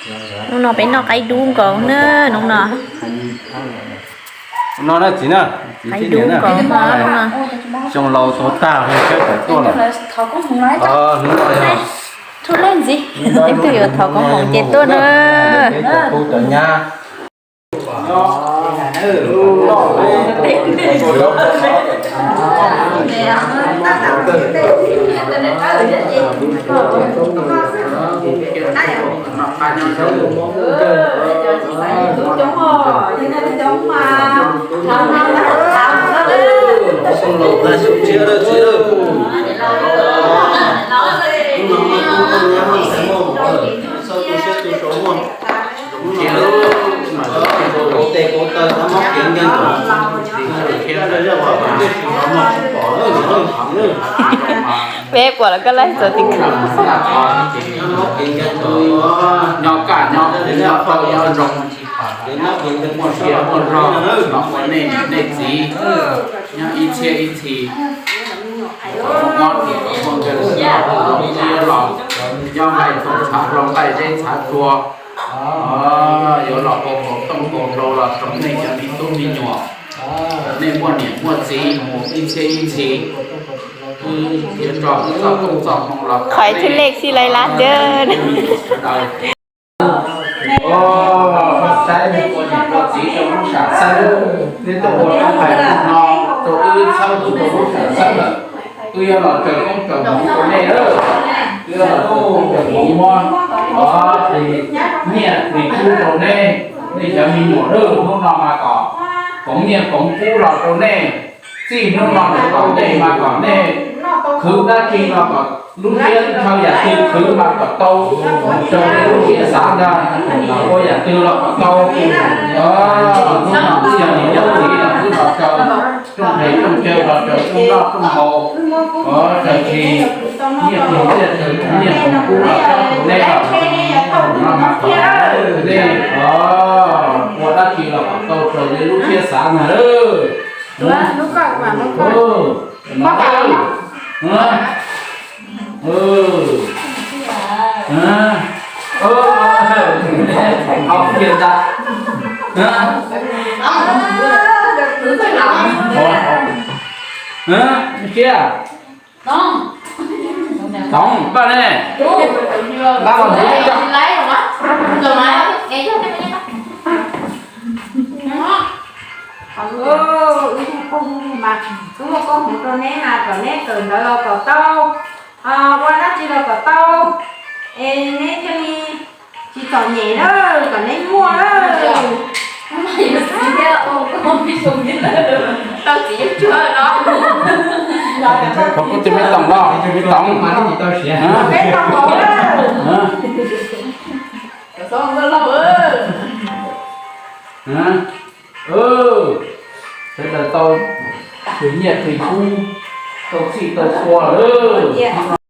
Hnub no peb noj qaib dub nkaus na, hnub no. No na txiv na, qaib dub nkaus no. Xyoo laus tuag tag, saib tawm tuaj lawm. Hnub no yog ib tug yuav thov koob hmoov ces tuaj na. Peb cov tub cov nyab. Peb puas los koj laij txog tim khawv. Nyob kaj nyob, nyob tau nyob zoo, muaj siab muaj zog, nyob ua nej niam nej txiv, nyob ib txhiab ib txhis, mob tim muaj nkawd sib los, nyob nqaij txoos txhav hlau nqaij zeb txhav tsua, yuav los ua kaus tooj kaus hlau los rau nej cov me tub me nyuam, nej muaj niam muaj txiv mus ib txhiab ib txhis, wb yuav tso wb txoj koob txoj hmoov los. Qhov ib tug lej xij laib lab tiag. Saib ua niam ua txiv rau lub sam xeeb, twb tuaj ua lub hais no rau wb txhawb rau lub sam xeeb lawm. Wb yuav los raws koob raws hmoov rau nej lawm. Wb yuav los raws koob raws hmoov muab, o, nyiaj ris kub rau nej, nej cov me nyuam lawm. Hnub no mas kom koov nyiaj koov kub los rau nej. Txij hnub no lawm tom ntej mas kom nej khwv dab tsi no kom lub siab ntshaw yam twg khwv mas kom tau raws li lub siab xav ntag. Ua yam twg los kom tau. Hnub no twb yog niam yog txiv los twb los raws rooj nqes rooj chaw los raws rooj noj rooj haus, raws tsis nyiaj txiag txiaj txawv nyiaj koov kub los raws nej los no mas kom nej ua dab tsi los kom tau raws li lub siab xav ntag. Siab. Toov, paj ne, nqa los ntxuav coj. Wb yog phooj ywg mas wb muaj koob hmoov rau neb mas kom neb kawm ntawv los kom tau, ua dab tsi los kom tau, es neb thiaj li tsis txom nyem na, kom neb muaj na. Tau txiv yeej tsuag no. Thov kuv tus me toom los, me toom. Peb tau hauv na. Sawv daws tau khwv nyiaj khwv kub, tau txhij tau txhua lawm.